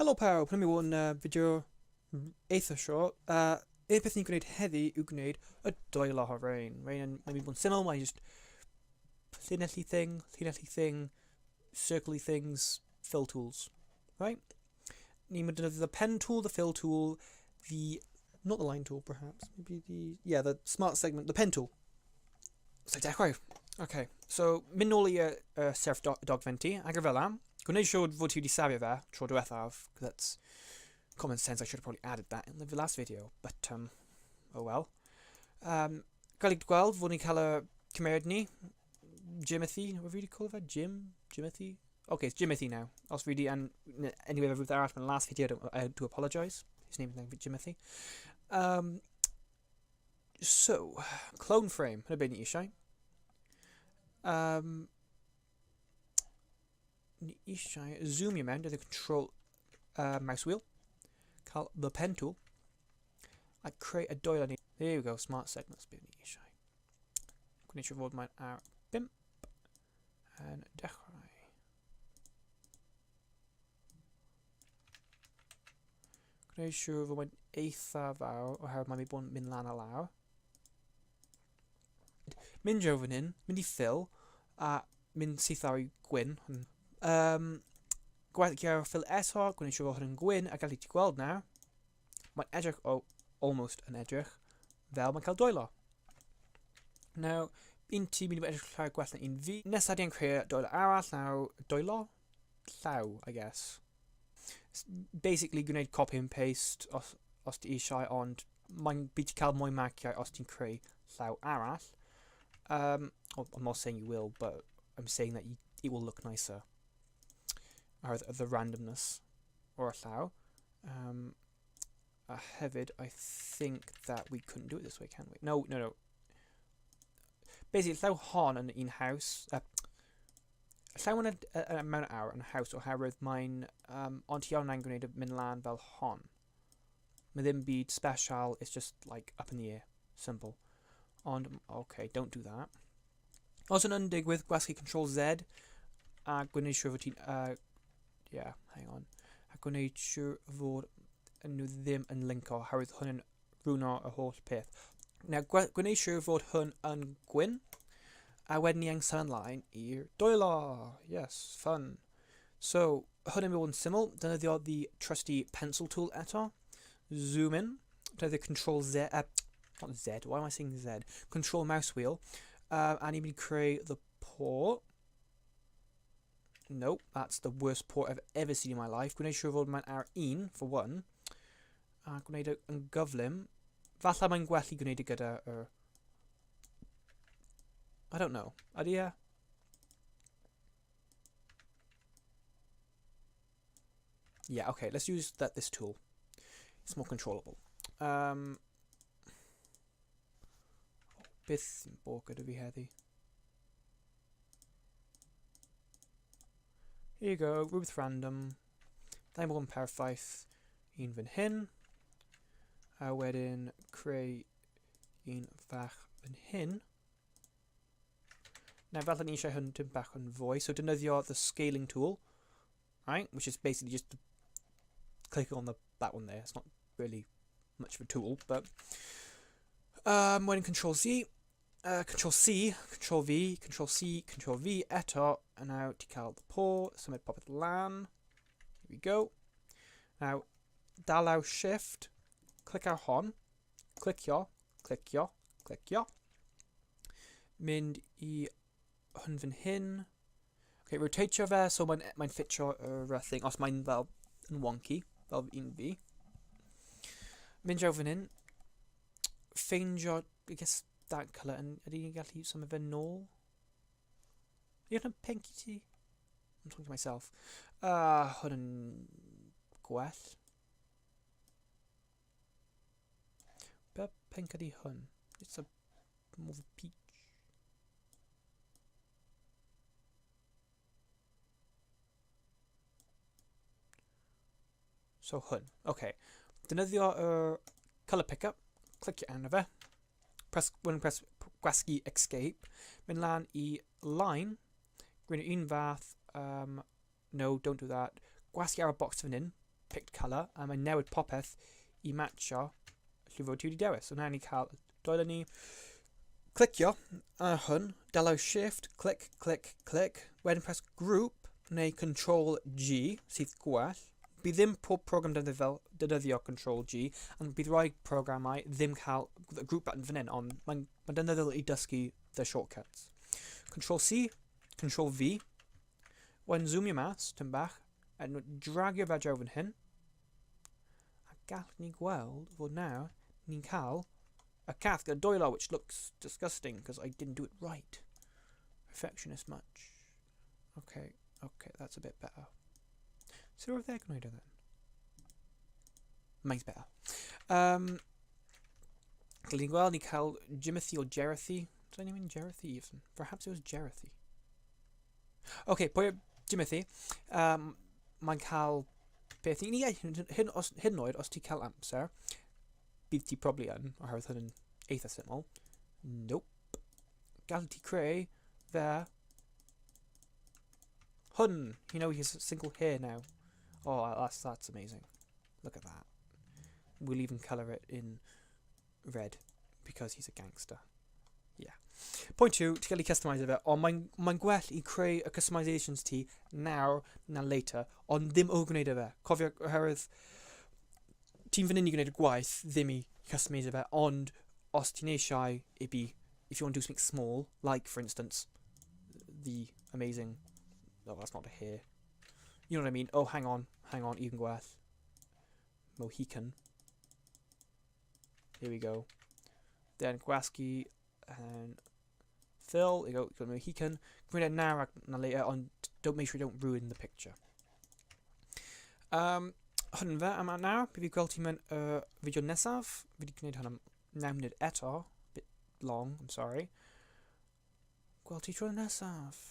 Helo pawb, hwn yw hwn uh, fideo eitha short. Uh, un peth ni'n gwneud heddi yw gwneud y dwylo o'r rhain. Rhain yn mynd i bod yn syml, mae'n just llinellu thing, llinellu thing, circly things, fill tools. Right? Ni'n mynd defnyddio the pen tool, the fill tool, the, not the line tool perhaps, maybe the, yeah, the smart segment, the pen tool. So dechrau. Okay, so mynd nôl i y, y serf do dogfen ti, agor fel am. Gwneud siŵr fod ti wedi safio fe tro diwethaf, because that's common sense, I should have probably added that in the last video, but um, oh well. Um, gael ei gweld fod ni'n cael y cymeriad ni, Jimothy, what fi wedi call fe? Jim? Jimothy? Okay, it's Jimothy now. Os fi wedi, and anyway, rhywbeth arall mewn last video, I do apologise. His name is now Jimothy. Um, so, clone frame, hynny beth ni eisiau. Um, ni eisiau zoomio mewn, defnyddio control uh, mouse wheel, cael the pen tool, a creu y dwylo ni. There we go, smart segments, beth ni eisiau. Gwneud siŵr fod mae'n ar 5 yn dechrau. Gwneud siŵr fod mae'n eitha fawr oherwydd mae'n mynd i bod yn mynd lan a lawr. Mynd draw fan hyn, mynd i fill, a mynd syth lawr i gwyn. Um, Gwaith ar fill eto, gwneud siŵr fod hwn yn gwyn, a gallu ti gweld nawr, mae'n edrych, oh, almost yn edrych, fel mae'n cael dwylo. Now, un ti mynd i edrych llawer gwell na un fi. Nesaf di'n creu dwylo arall, now, dwylo? Llaw, I guess. Basically, gwneud copy and paste os, os ti eisiau, ond mae'n byd ti cael mwy marciau os ti'n creu llaw arall. Um, well, I'm not saying you will, but I'm saying that you, it will look nicer. Or the, the randomness o'r llaw. Um, a hefyd, I think that we couldn't do it this way, can we? No, no, no. Basically, llaw hon yn un haws. Uh, llaw yn y, y, mewn awr yn haws oherwydd mae'n... Um, ond ti iawn yn gwneud y mynd lan fel hon. Mae ddim byd special, it's just like up in the air. Simple. Ond, okay, don't do that. Os yn yn digwydd, gwasgu Control Z a gwneud siŵr fod ti'n... Uh, yeah, hang on. A gwneud siŵr fod nhw ddim yn linko, oherwydd hwn yn rwyno y holl peth. Now, gwneud siŵr fod hwn yn gwyn, a wedyn ni angen symud ymlaen i'r dwylo. Yes, fun. So, hwn yn mynd yn syml, defnyddio the trusty pencil tool eto. Zoom in, defnyddio control Z, uh, not Z, why am I saying Z? Control mouse wheel, uh, a ni'n mynd i creu the port. Nope, that's the worst port I've ever seen in my life. Gwneud siŵr fod mae'n ar un, for one. A gwneud e yn gyflym. Falle mae'n gwell i gwneud e gyda yr... I don't know. Ydy e? Yeah, okay, let's use that this tool. It's more controllable. Um, beth sy'n bod gyda fi heddi? Here you go, rhywbeth random. Ddim bod yn perffaith un fan hyn. A wedyn creu un fach fan hyn. Now, falle ni eisiau hwn dim bach yn fwy, so defnyddio the scaling tool, right, which is basically just click on the that one there. It's not really much of a tool, but um, wedyn Control Z, uh, Control C, Control V, Control C, Control V eto, and now ti cael the paw, symud popeth lan. Here we go. Now, dal lawr Shift, clic ar hon, clicio, clicio, clicio. Mynd i hwn fan hyn. Okay, rotatio fe, so mae'n mae ffitio yr uh, thing, os mae'n fel yn wonky, fel un fi. Mynd draw fan hyn. Ffeindio, I guess, that colour, yn, ydy ni'n gallu symud fe nôl? Ydy hwn yn pink i ti? I'm talking to myself. Uh, hwn yn gwell. Be pink ydy hwn? It's a more of a peach. So hwn. Okay. Defnyddio y colour pickup. Clicio arno fe. Press, when press gwasgu escape. Mynd lan i line. Gwneud un fath. Um, no, don't do that. Gwasgu ar y box fan hyn. picked colour, a mae'n newid popeth i matcho lliw fod ti wedi dewis. So nawr ni cael doelen ni. Clicio ar hwn, dalaw shift, clic, clic, clic, wedyn press group neu control G, sydd gwell. Bydd ddim pob program defnyddio fel defnyddio control G, ond bydd rhai programau ddim cael y group button fan hyn, ond mae'n mae defnyddiol i dysgu the shortcuts. Control C, Control V, wedyn zoomio mas, tyn bach, a dragio fe draw fan hyn, A gallwn ni gweld fod nawr ni'n cael a cath gyda dwylo, which looks disgusting because I didn't do it right. Perfectionist much. Okay, okay, that's a bit better. Sut oedd e gwneud o then? Mine's better. Gallwn ni gweld ni cael Jimothy or Jerathy. Did I name him Jerathy even? Perhaps it was Jerathy. Ok, pwy yw Jimothy? Um, mae'n cael beth ni'n ei hyn, hyn, os, hyn oed, os ti'n cael amser, bydd ti probably yn, oherwydd hwn yn eitha syml. Nope. Gallu ti creu fe hwn. You know, he's a single hair now. Oh, that's, that's amazing. Look at that. We'll even colour it in red because he's a gangster. Yeah. Point 2, ti'n gallu customise fe, ond mae'n mae gwell i creu y customisations ti nawr na later, ond ddim o gwneud e fe. Cofio, oherwydd ti'n fan hyn i gwneud y gwaith, ddim i customise fe, ond os ti'n eisiau i be, if you want to do something small, like for instance, the amazing, oh that's not a hair, you know what I mean, oh hang on, hang on, even gwell, Mohican. Here we go. Then gwasgu and fill. There you go. Got Mohican. Gwneud e nawr ac na later, ond don't make sure you don't ruin the picture. Um, hwn fe am nawr. Bydd fi gweld ti mewn y uh, fideo nesaf. Fi wedi gwneud hwn am 9 munud eto. Bit long, I'm sorry. Gweld ti tro nesaf.